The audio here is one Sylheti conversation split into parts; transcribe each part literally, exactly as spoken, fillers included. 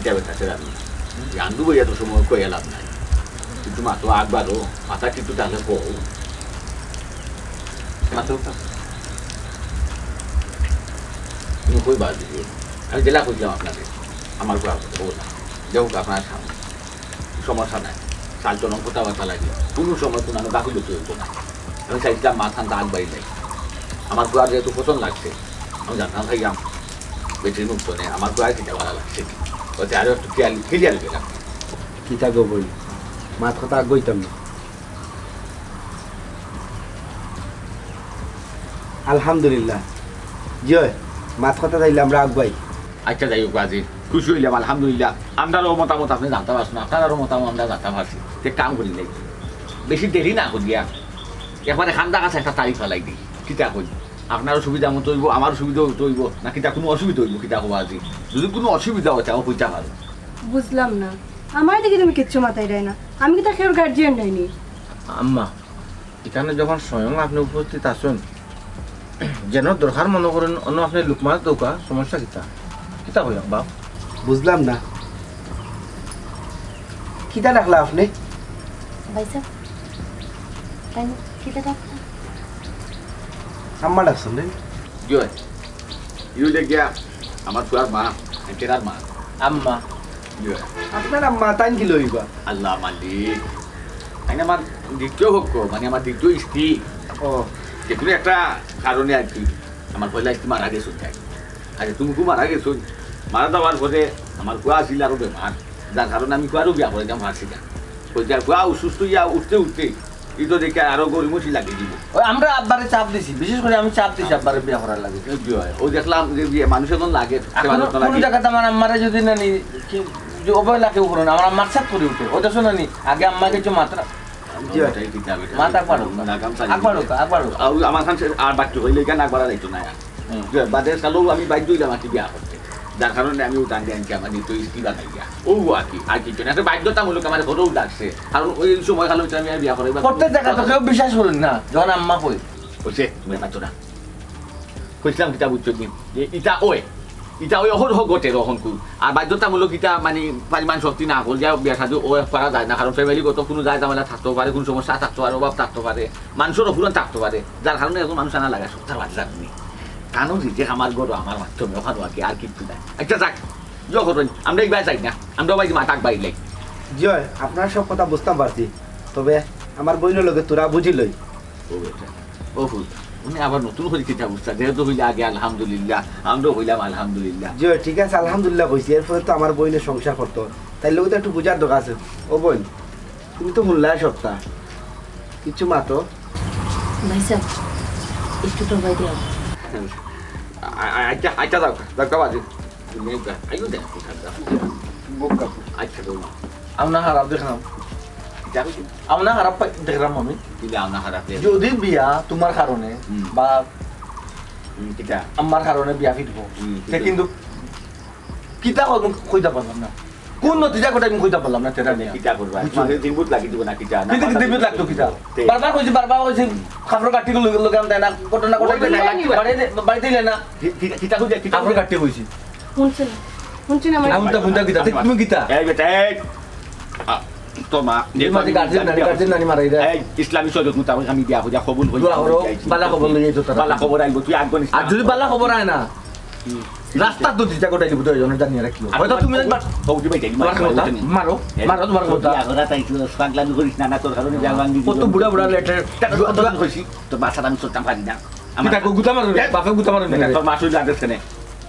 যাবে তাতে আমি। গান দুবো এত সময় কইয়া লাভ নাই। কিন্তু মাতো আকবারও, মাথা কিন্তু তাহলে কও। মাতো তুমি কই বাদ দিও। আমি যেলা কইলাম আপনারে, আমার কথা বলবো না। যাই হোক, আপনার সামনে সমস্যা নাই। চাল চলন কথাবার্তা লাগে, কোনো সময় কোনো আমি গাফিলতি হইতো না। আমি চাইছিলাম মাথান তো আগবাড়ি নাই। আমার ফুয়ার যেহেতু পছন্দ লাগছে, আমি জানতাম খাইলাম বেটির মুখ শুনে আমার ফুয়ার কিতা ভালো লাগছে। ওতে আরো একটু খেয়াল, খেয়াল গেলাম। কিতা গো বই, মাত কথা আগ হইতাম না। আলহামদুলিল্লাহ। জি অয়, মাত কথা চাইলে আমরা আগুয়াই। আচ্ছা, যাই হোক, আজি খুশি হইলাম, আলহামদুলিল্লাহ। আমরারও মতামত আপনি জানতে পারছেন, আপনারারও মতামত আমরা জানতে পারছি। তে কাম করি নাই, বেশি দেরি না করিয়া একবারে খান্দা কাছে একটা তারিখ ফালাই দিই। কিতা কই, আপনারও সুবিধা মতো হইব, আমারও সুবিধা মতো হইব, না কিতা কোনো অসুবিধা হইব? কিতা কবা আজি, যদি কোনো অসুবিধা হয়, তাও কইতে পারো। বুঝলাম না, আমার দিকে তুমি কিচ্ছু মাথায় দেয় না। আমি কি তার কেউর গার্জিয়ান নাইনি? আম্মা, এখানে যখন স্বয়ং আপনি উপস্থিত আছেন, যেন দরকার মনে করেন, অন্য আপনি লুকমাত দৌকা, সমস্যা কিতা? কিতা কইলাম বাপ? বুঝলাম না, কিতা ডাকলা আপনি? ভাইসাব, তাই না? কিতা ডাকলা? আম্মা ডাকছেন রে? জি অয়। ইউ যে গিয়া আমার ফুয়ার মা, আঙ্কেরার মা। আম্মা। জি অয়। আপনার আম্মা তাইন কি লইবা? আল্লাহ মালিক। আইন আমার দ্বিতীয় পক্ষ, মানে আমার দ্বিতীয় স্ত্রী। ও। যে কোনো একটা কারণে আর কি আমার পয়লা স্ত্রী মারা গেছে তাই। আরে তুমি মারা গেছো, মারা যাওয়ার পরে আমার ফুয়া আছিল আরো বেমার, যার কারণে আমি ফুয়ারও বিয়া করে দিলাম পারছি না। ওই যার ফুয়া অসুস্থ ইয়া উঠতে উঠতে ই তো দেখে আরো গরিমসি লাগিয়ে দিব। ওই আমরা আব্বারে চাপ দিছি, বিশেষ করে আমি চাপ দিছি আব্বারে বিয়া করার লাগি। এই কি হয়? ওই দেখলাম যে বিয়ে মানুষ এখন লাগে, সে এখন মানুষ তো কোন লাগে। জায়গাতে আমার আম্মারে যদি না নি, কি, যে অবহেলা কেউ করো না, আমার আম্মার সাথ করে উঠে। ওই দেখছো না নি, আগে আম্মা কিছু মাত্রা। জি, ওটাই ঠিক আছে। মাথা পারো না। লাগাম চালিয়ে আকবার দিবে। হোক, আকবার হোক। আর আমার খান সে আর বাকি হইলে কেন আকবার আর একটু নাই। হুম। যে বাদে সালেও আমি বাধ্য হইলাম আর কি বিয়া করতে। যার কারণে আমি ওটা আনতে আনছি আমার নিত্য স্ত্রী বানাইয়া। ও আর কি, আর কিছু না। একটা বাধ্যতামূলক আমার ঘরেও ডাকছে। কারণ ওই সময় কালো আমি আর বিয়া করাইবার প্রত্যেক জায়গা তো কেউ বিশ্বাস করুন না, যখন আম্মা কই। ওই সে, তুমি আমার তো না। কইছিলাম কিতা বুঝছো নি? যে ইটা ওই, ইটা ওই অহরহ ঘটে রহনকু। আর বাধ্যতামূলক ইটা মানে পরিমাণ শক্তি না করলে বিয়া শাদী ও করা যায় না। কারণ ফ্যামিলিগত কোনো যায় ঝামেলা থাকতে পারে, কোনো সমস্যা থাকতে পারে, অভাব থাকতে পারে, মানুষের অপুরাণ থাকতে পারে। যার কারণে এখন মানুষ আনা লাগা সত্তার বাদে যাবেনি। কারণ রিজেক আমার ঘরো আমার মাধ্যমে ওখানে আর কি, আর কিচ্ছু নাই। আচ্ছা যাক, ইয়ে করুন, আমরা এই বায় যাই না, আমরা ওই মাথা বাইরে। জি অয়, আপনার সব কথা বুঝতাম পারছি, তবে আমার বইনের লগে তোরা বুঝিলই। ও বেটা, ও ফুল, উনি আবার নতুন করে কিতা বুঝতা, যেহেতু হইলে আগে আলহামদুলিল্লাহ, আমরাও হইলাম আলহামদুলিল্লাহ। জি অয়, ঠিক আছে, আলহামদুলিল্লাহ কইছি, এরপরে তো আমার বইনে সংসার করতো, তাই লগে তো একটু বুঝার দরকার আছে। ও বইন, তুমি তো হুনলাই সবটা, কিছু মাতো। ভাইসাব, একটু তো বাইরে আও। আ-, আ-, আচ্ছা, আচ্ছা, যাও, যাও, যাও, বাজে। তুমি একটা, আইও দেখ, কোথায় যাও? বুক কাপড়। আচ্ছা, যাও না। আমরা খারাপ দেখলাম। যাও কি? আমরা খারাপ পাই-, দেখলাম আমি। কি যে আমরা খারাপ দেখলাম? যদি বিয়া তোমার কারণে হুম। বা হুম, কিতা? আমার কারণে বিয়া ফিরবো, হুম, তে কিতা? কিন্তু কিতা করবো কইতা পারলাম না। কোন নতিজা কথা আমি কইতা পারলাম না, তেরা নিয়া। কিতা করবা? বুঝছো? তোমার দিন বুট লাগি দিব না কিতা? না, কিন্তু মাথা দিন বুট লাগতো কিতা? তে- বারবার কইছি, বারবার কইছি, কাপড় কাটি লগে, লগে আনতে না, ঘটনা ঘটে ওই তো না, লাগতো। বাড়িতে, বাড়িতে গেলে না। কি-, কি-, কিতা কইছে? কিতা কাপড় কইছে? কাটি কইছি। শুনছেন? শুনছেন আমার? আউনটা বুনটা কিতা? তুমি কিতা? এই বেটা, এই। আ, তোর মা, এই মাঝে গার্জেন নানি, গার্জেন নানি মারা এটা। এই ইসলামী শরীয়ত মোতাবেক আমি বিয়া করিয়া কবুল করি। দোয়া করো, বালা খবর লইয়া আইতো তারা। বালা খবর আইবো, তুই আগ বনিস। আর যদি বালা খবর আয় না, হুম। রাস্তাত তো দিতা কোটাই দিব, দুইজনের জানিয়ে রাখিও। আর হয়তো তুমি তোমার, ও, উঠি ভাই, যাই, তোমার মার, ক্ষমতা, মার, মারো, এ, মারো, তোমার ক্ষমতা। বিয়া করা তাই ছিল, পাগলামি করিস না, না, তোর কারণে বিয়া ভাঙি দিব। কত বুড়া বুড়া লেটার। তা কত দিন কইছি, তোর বাসা আমি চলতাম পারি না। আমার কিতা গো, গুতা মারো রে, এ, বাপে গুতা মারো বেটা, রে। তোর মা শুধু আদেশ কেনে?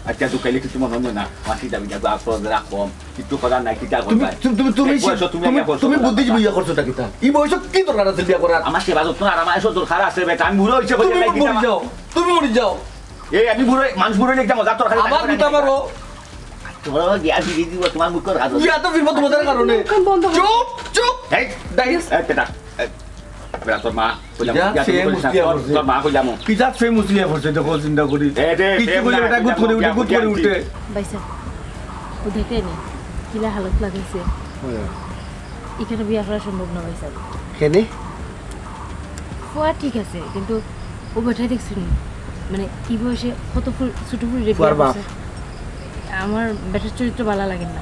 আচ্ছা, তুই খাইলে কিছু মনে হয় না, মাসি যাবি, যাবি, আর তোর রাখ কম, কিছু করার নাই, কিতা তুমি, করবা? তুমি, তুমি, তুমি, এক বয়স তুমি, তুমি, এক বয়স তুমি হলো। বুদ্ধিজীবী ইয়া করছো তা কিতা? এই বয়সে কি দরকার আছে বিয়া করার? আমার সেবা যত্ন আর আমার এসব দরকার আছে, বেটা, আমি বুড়ো হইছে, তুমি বলে, মরি যাও, তুমি মরি যাও। এই আমি বুড়ো, মানুষ বুড়ো হইলে একটা মজা তোর খালি আবার লাগে না। গুতা মারো। তোমার বাবা বিয়া ফিরিয়ে দিব, তোমার মুখ কর হাত। বিয়া তো ফিরবো তোমাদের কারণে। মুখ বন্ধ করো। চুপ, চুপ। এই, দাঁড়িয়ে। এই, বেটা, এই, বেটা, তোর মা, কইলাম, কিজাত বিয়া সে তুমি করিস না, মুসলিয়া তোর, করছে। তোর মা কইলাম। কিজাত সে মুসলিয়া করছে, দেখো চিন্তা করি। এই, দে, কিচ্ছু দে, বলে না, বেটা, গুদ কইলাম, করে উঠে, বিয়া গুদ করে করিয়া উঠে। ভাইসাব, ও দেখে নি, কিলা হালত লাগাইছে। হয়। এখানে বিয়া করা সম্ভব না, ভাইসাব। কেনে? ফুয়া ঠিক আছে, কিন্তু ও বেটায় দেখছনি, মানে, ই বয়সে কত ফুল, ছোট ফুল রে ফুয়ার বিয়া বাপ। করছে। আমার বেটার চরিত্র ভালা লাগে না।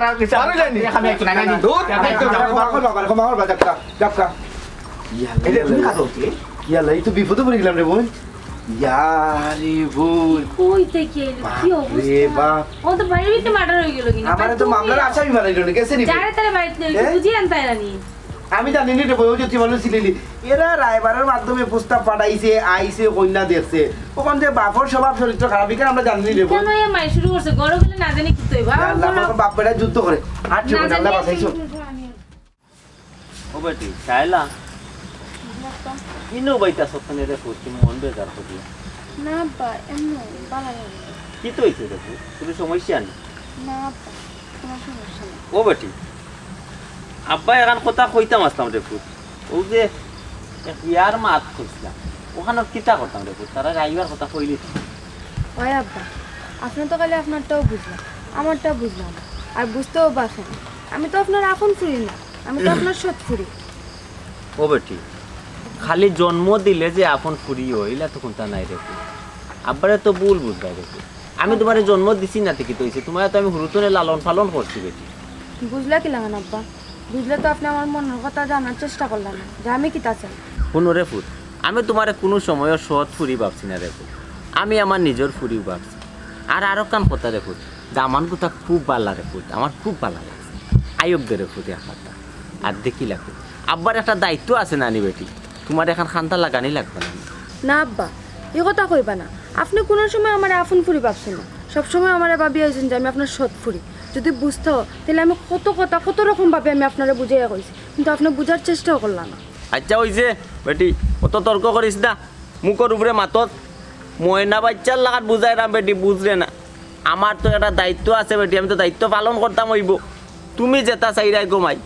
আমার আর কিছু পারো জানি। আমি একটু না, না, না। দূর, না, না, একটু না। ক্ষমা কর বাবা, ক্ষমা কর বাবা, যাক্কা, যাক্কা। ইয়াল্লা, এই যে তুমি ইয়াল্লা। কাঁদো কি? ইয়াল্লা, এই তো বিপদে পড়ে গেলাম রে বোন। ইয়ারে বোন। কই থেকে এলো? কি বাপ রে অবস্থা? বাপ। ও তো বাড়ির ভিতরে মার্ডার হয়ে গেল কিনা? আমারে তো মামলার আসামি বানাইলো না, গেছে নি? যারে তারে বাড়িতে এ? বুঝি আনতে আনি। আমি জানি নি রে বউ, ওই যে তুই মানুষ ছিলি নি। এরা রায়বারের মাধ্যমে প্রস্তাব পাঠাইছে, আইছে, কইন্যা দেখছে। ওখান থেকে বাপর স্বভাব চরিত্র খারাপ, এখানে আমরা জানি নি রে বউ। কেন এই মাই শুরু করছে? গরম হলে না জানি কি তুই বাপ? আল্লাহ, আমার বাপ বেটা যুদ্ধ করে। আর না ঠেকো না, আল্লাহ জানি বাঁচাইছো। কি শুরু করবো আমি। ও বেটি, শায়লা, ইনো বাইতা সত্তানে রে ফুট, তুমি মন বেজার করিয়া। না আব্বা, এমনি ভালো লাগে না। কি তো হইছে রে ফুট? কোনো সমস্যা নেই? না আব্বা, কোনো সমস্যা নেই। ও বেটি, আব্বা এখান কথা কইতাম আসতাম রে ফুট। ও যে এক ইয়ার মাত কইছিলাম, ওখানে কিতা করতাম রে ফুট? তারা রাইবার কথা কইলি তো। ওই আব্বা, আপনি তো খালি আপনারটাও বুঝলাম, আমারটাও বুঝলাম না। আর বুঝতেও পারছেন, আমি তো আপনার আপন ফুরি না, আমি তো আপনার সৎ ফুরি। ও বেটি, খালি জন্ম দিলে যে আপন ফুরি হয়, ইলা তো কোনটা নাই রে ফুট। আব্বারে তো ভুল বুঝবায় রে ফুট। আমি তোমারে জন্ম দিছি না, তে কিতা হইছে? তোমারে তো আমি হুরুতনে লালন পালন করছি বেটি। বুঝলা কি লাগান আব্বা? বুঝলে তো আপনি আমার মনের কথা জানার চেষ্টা করলেন না, যে আমি কিতা চাই। হুনো রে ফুট, আমি তোমারে কোনো সময়ও সৎ ফুরি ভাবছি না রে ফুট, আমি আমার নিজর ফুরিউ ভাবছি। আর আরোকান কথা রে ফুট, দামান গুতা খুব বালা রে ফুট, আমার খুব বালা লাগছে। আইয়ক দে রে ফুট এক কথা। আর দেখিলা ফুট, আব্বার একটা দায়িত্ব আছে নানি বেটি, তোমার এখন খান্তা লাগানি লাগবে না। না আব্বা, এই কথা কইবা না। আপনি কোনো সময় আমার আপন ফুরি ভাবছেন না, সবসময় আমার ভাবি আইছেন যে আমি আপনার সৎ ফুরি। যদি বুঝতো, তাহলে আমি কত কথা, কত রকম ভাবে আমি আপনারে বুঝাইয়া কইছি, কিন্তু আপনি বুঝার চেষ্টাও করলা না। আচ্ছা, ওই যে বেটি, অত তর্ক করিস না, মুখর উপরে মাতত। ময়না বাচ্চার লাগাত বুঝাইরাম বেটি, বুঝরে না। আমার তো একটা দায়িত্ব আছে বেটি, আমি তো দায়িত্ব পালন করতাম অইবো। তুমি যেটা চাইরায় গো মাই,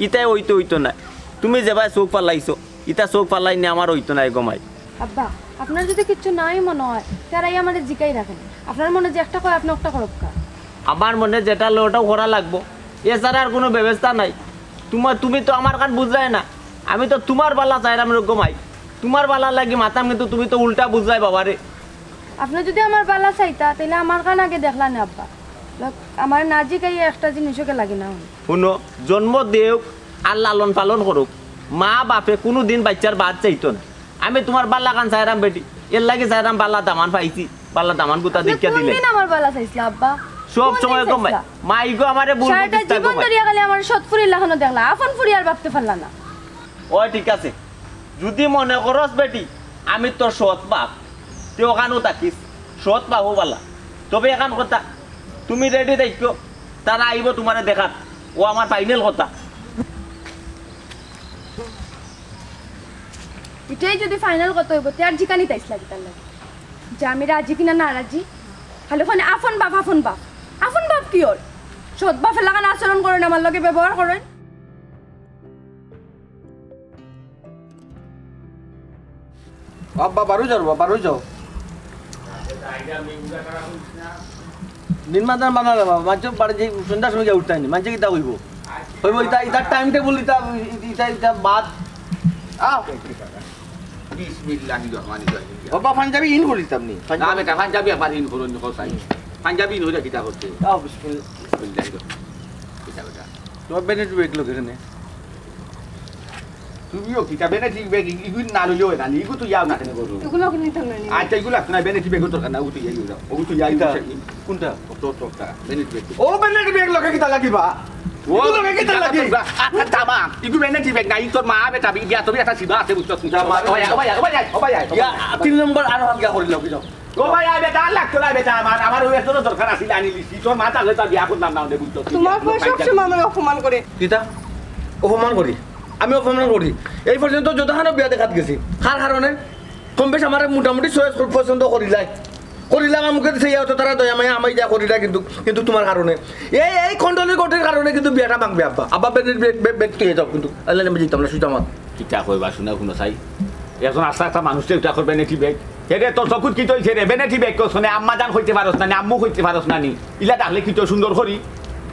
ইতায় অইতো অইতো নায়। তুমি যেবায় চোখ ফালাইছো, ইতা চোখ ফালাই নি আমার অইতো নায় গো মাই। আব্বা, আপনার যদি কিচ্ছু নাই মনো অয়, তে আইয়া আমারে জিকাই রাখেন। আপনার মনে যে একটা কয়, আপনে একটা করউক্কা। আমার মনে যেটা লয়, ওটাউ করা লাগবো, এছাড়া আর কুনু ব্যবস্থা নাই। তুমার, তুমি তো আমার কান বুঝরায় না, আমি তো তুমার ভালা চাইরাম রে গো মাই, তুমার ভালার লাগি মাতরাম, কিন্তু তুমি তো উল্টা বুঝরায় বাবারে। আপনে যদি আমার ভালা চাইতা, তাইলে আমার কান আগে দেখলা নে আব্বা। লক, আমার না জিকাইয়া একটা জিনিসও কে লাগে না। হুনো, জন্ম দেউক আর লালন পালন করউক, মা বাপে কুনুদিন বাইচ্চার বাদ চাইতো না। আমি তুমার ভালা কান চাইরাম বেটি, এরলাগি চাইরাম ভালা দামান পাইছি, ভালা দামান গুতা আপনে দেখিয়া দিলে। কুনদিন আমার ভালা চাইছলা আব্বা? সব কুনদিন সময় গো মাই, চাইছলা? মাই গো আমারে ভুল সারাটা বুঝিস না গো জীবন মাই। ধরিয়া খালি আমার সৎ ফুরির লাখানউ দেখলা, আফন ফুরি আর ভাবতে পারলা না। অয় ঠিক আছে, যুদি মনে করস বেটি আমি তোর সৎ বাপ, তে অখানউ থাকিস, সৎ বাপউ ভালা। তবে এখান কথা, তুমি ready থাকিও, তারা আইবো তুমারে দেখাত, অউ আমার final কথা। ইটাই যুদি final কথা অইবো, তে আর জিকানিত আইছলা কিতার লাগি? যে আমি রাজি কিনা না রাজি? খালি কইন আফন বাপ, আফন বাপ। আফন বাপ কিওর? সৎ বাপর লাখান আচরণ করইন, আমার লগে ব্যবহার করইন। আব্বা, বারো যাও, বাবা, বারো যাও। দিন মাদান বানা রে বাবা, মানষে বাড়ি যে সন্ধ্যার সময় গিয়া উঠতায় নি, মানষে কিতা কইবো? কইবো, ইতা, ইতা time table, ইতা, ইতা, ইতা বাদ। আও। বিসমিল্লাহির রহমানির রহিম। বাবা, পাঞ্জাবি ইন করি দিতাম নি। না বেটা, পাঞ্জাবি আবার ইন করো নি, কোথায়? পাঞ্জাবি ইন হইলে কিতা করতে? আও, বিসমিল্লাহ। বিসমিল্লাহির রহমানির রহিম। কিতা বেটা? তোমার vanity bag লগে কেনে? তুমিও কিতা vanity bag ইগু না লইলেও অয় না নি, ইগু তো ইয়াও না কেনে করো? ইগুলা কিনতাম না নি। আচ্ছা, ইগু লাগতো না, vanity bag দরকার না, অগু তো ইয়াই অইলো। অগু তো ইয়াই কিতা? অইছে। কোনটা? তো, তো, তা, vanity bag। ও vanity bag লগে কিতা লাগিবা? ও ইগু লগে কিতা লাগি? আচ্ছা, তামা, ইগু vanity bag না, ই তোর মা বেটা, বিয়া তুমি একটা সীমা আছে, বুঝছস? ও ভাই, ও ভাই, ও ভাই, ও ভাই, ও ভাই। ইয়া, তিন নম্বর আরো হালকা করি লও, কি যাও? ও ভাই, আয় বেটা, আর লাগতো না বেটা, আমার, আমার অউ একজনর দরকার আছিল, আনিলিছি। তোর মা তাহলে তার বিয়া করলাম না, ওদের বুঝতো। তোমার বউ সব সময় আমারে অপমান করে। কিতা? অপমান করি? আমি অপমান করি? এই পর্যন্ত যতখানো বিয়া দেখাত গেছি, কার কারণে? কম বেশ আমারে মোটামুটি চয়েস পছন্দ করিলাই। করিলা আমার মুখে দিছে, ইয়া তো তারা দয়া মায়া আমায় দিয়া করিলা, কিন্তু, কিন্তু তোমার কারণে। এই, এই খণ্ডলির গটের কারণে কিন্তু বিয়াটা ভাঙবে আব্বা। আব্বা বেনির বে-, বে-, ব্যক্তি হয়ে যাও কিন্তু। আল্লাহ নামে জিতাম না, সুজামাত। কিতা কইবা, হুনো, হুনো চাই। একজন আস্তা একটা মানুষরে ইটা করবে vanity bag। হে রে, তোর চকুত কিতা অইছে রে? Vanity bag কস নে, আম্মা জান কইতে পারস না নি, আম্মু কইতে পারস না নি? ইলা ডাকলে কিতা সুন্দর করি?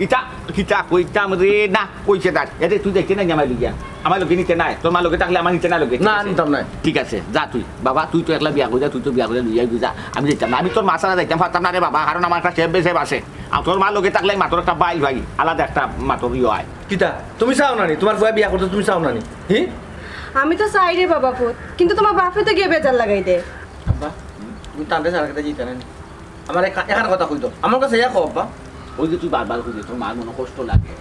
ইতা কিতা কইতাম রে না, কইছে তার। এরে, তুই দেখতে নাই নি আমার লগে? আমার লগে নিতে নাই? তোর মা লগে থাকলে আমার নিতে না লগে? না, নিতাম নায়। ঠিক আছে, যা তুই। বাবা, তুই তো একলা বিয়া করিয়া, তুই তো বিয়া করিয়া লইয়া যা। আমি যাইতাম না। আমি তোর মা ছাড়া যাইতাম পারতাম না রে বাবা, কারণ আমার একটা সেব বেসেব আছে। আর তোর মা লগে থাকলে মাত্র একটা বাইল ভাই, আলাদা একটা মাত্র ইয়ে হয়। কিতা? তুমি চাও না নি? তোমার ফুয়া বিয়া করতে তুমি চাও না নি? হি? আমি তো চাই রে বাবা পুত, কিন্তু তোমার বাপে তো গিয়া বেজার লাগাই দে। আব্বা, তুমি তানরে ছাড়া কিতা যাইতা না নি? আমার একা-, এখান কথা কই তো। আমার কাছে ইয়া কও, আব্বা। ওই যে তুই বারবার কইলে তোর মার মনে কষ্ট লাগে।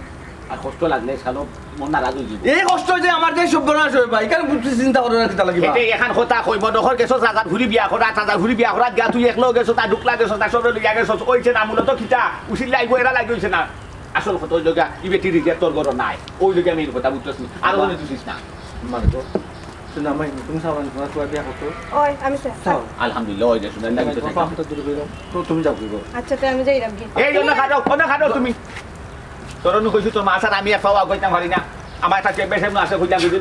আর কষ্ট লাগলে শালো মন নারাজ অই যাইবো। এই কষ্ট যে আমার যে সর্বনাশ অয় ভাই, কেন বুঝতে চিন্তা করো না কিতা লাগিবা? এতে এখান কথা কইবো, ডখর গেছো জাগাত ঘুরি বিয়া করা, তাজা ঘুরি বিয়া করা, গিয়া তুই একলো গেছো, তা ঢুকলা গেছো, তা সবরে লইয়া গেছো, কইছে না মূলত কিতা? উচিত লাগবো, এরা লাগি অইছে না। আসল কথা অইলো গিয়া, ই বেটি রিজেক্ট তোর ঘরো নাই। ওই লগে আমি এই কথা বুঝতেছি। আরো আব্বা। মনে তুই না। মারবো। শুনো, আমি তুমি সাবান, তোমার ফুয়া বিয়া করতো? ওই, আমি চাই। চাও। আলহামদুলিল্লাহ, ওই যে শুনেন না, আমি তো তোমার চাই। পাপ তো দূর করো। তো তুমি যাও কি করো? আচ্ছা, তো আমি যাইলাম কি? এই, অন্য খাটো, অন্য খাটো তুমি। তোর অনু কইছি, তোর মা ছাড়া আমি এক পাও আগাইতাম পারি না। আমার একটা চেক বেশে আছে, কইলাম যদি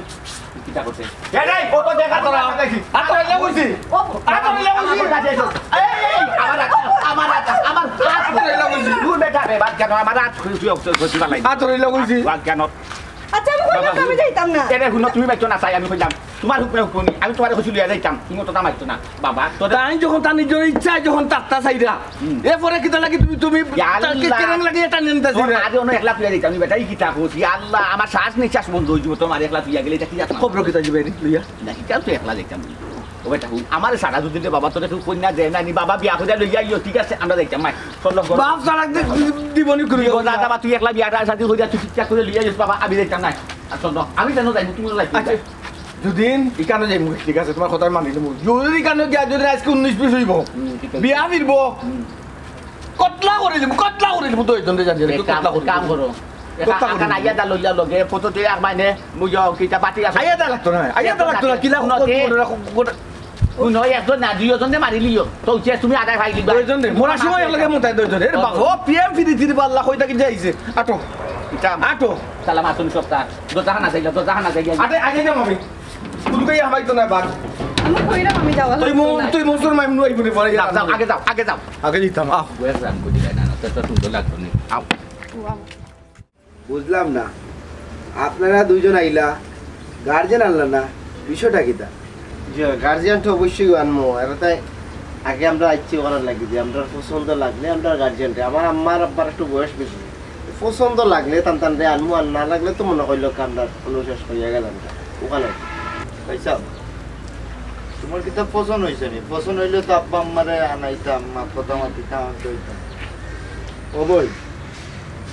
কিতা করতে। এ রে, কত দেখা তোরা আগাইছি। আর তোরা ইলা কইছি। আর তোরা ইলা কইছি। এই, এই, এই, আমার হাত, আমার হাত, আমার হাত। আর তোরা ইলা কইছি। দূর বেটা রে, বাদ কেন? আমার হাত খুশি, খুশি, খুশি বালাই। আর তোরা ইলা কইছি। বাদ কেন? আচ্ছা, আমি কইলাম তো আমি যাইতাম না। এরে হুনো, তুমি বাইতো না চাই, আমি কইলাম। তোমার হুকুমে হুকুম নি, আমি তোমারে কইছি লইয়া যাইতাম, তুমি তো তা মাইতো না। বাবা, তোর তাই যখন তার নিজের ইচ্ছায় যখন তাত্তা চাইরা, হুম। এরপরে কিতা লাগি তুমি, তুমি ইয়া তাকে আল্লাহ। কেরাং লাগি এটা নিয়ে নিতে তোর চাইরা? আগে অন্য একলা তুলে দিতাম, নি বেটা, এই কিতা কইছি? ইয়া আল্লাহ, আমার শ্বাস নিঃশ্বাস বন্ধ হয়ে যাবো, তোমার একলা তুই গেলে এটা কি জাত না? খবর কিতা যাবে রে, লইয়া? না, এটা তো একলা যাইতাম। ও বেটা, হুন, আমার সারা দুদিন রে বাবা, তোরে কেউ কন্যা দেয় না, নি বাবা বিয়া করে লইয়া আইও, ঠিক আছে, আমরা যাইতাম, মাই, চল, লগ কর। বাপ ছাড়া দে-, জীবনই করি দিব যাবো না। দাদা, তুই একলা বিয়াটা শাদি করিয়া তুই ঠিকঠাক করে লইয়া যাস বাবা, আমি যাইতাম না। আর চল, আমি কেন যাইবো, তুমি যাইবো। আচ্ছা, দুদিন ইকানো যাইমু, ঠিক আছে, তোমার কথা মানি নিমু। যদি ইকানো গিয়া যদি আজকে উনিশ বিশ হইব, হুম, ঠিক আছে। বিয়া ফিরব, হুম। কতলা করে দিব, কতলা করে দিব, তো এই জন্য জানি, এক কাম, কতলা করে কাম দিব। করো। কতলা করে এখন দিব। আইয়া দা লইয়া লগে, ফটো তুই আর মানে, মুজো, কিতা পাতি আছে? আইয়া দা লাগতো না, আইয়া দা লাগতো না, কিলা হুনো, কত তে করে রাখো, গোটা হুনো, একজন না, দুইজন দে মারি লিও। তো উচিত তুমি আদায় ভাই দিবা। দুইজন দে, মরার সময় একলগে মতাই দুইজন। এর বাবা, ও পিএম ফিরি ফিরি আল্লাহ কই থাকি যাইছে। আটো। ইটা আটো। সালাম আসুন সপ্তাহ। দরজা খানা যাইলা, দরজা খানা যাইলা। আটে, আগে যাম আমি। কুলুকে হামাইতো না বাঘ। আমি কইলাম আমি যাওয়া তুই লাগতো মন-, না। তুই মনসুর মাইমুন আইবো রে পরে যাও, যাও, আগে যাও, আগে যাও। আগে দিতাম, আহ। ওয়েস রাম করি না, না, তো, তো তুমি তো লাগতো নি। আও। ও, আম- বুঝলাম না, আপনারা দুইজন আইলা, গার্জিয়ান আনলা না, বিষয়টা কিতা? জি, গার্জিয়ান তো অবশ্যই আনমু। এরা তাই আগে আমরা আইছি ওখানে লাগি যে আমরা পছন্দ লাগলে আমরা গার্জিয়ানরে, আমার আম্মার আব্বার একটু বয়স বেশি, পছন্দ লাগলে তান তানরে আনমু, আর না লাগলে তো মনে করলো আমরা কোনো শেষ করিয়া গেলাম ওখানে। ভাই সাহেব, তোমার কিতা পছন্দ হইছে নি? পছন্দ হইলে তো আব্বা আম্মারে আনাইতাম, মা কথা মাতিতাম, আমি কইতাম। ও বই,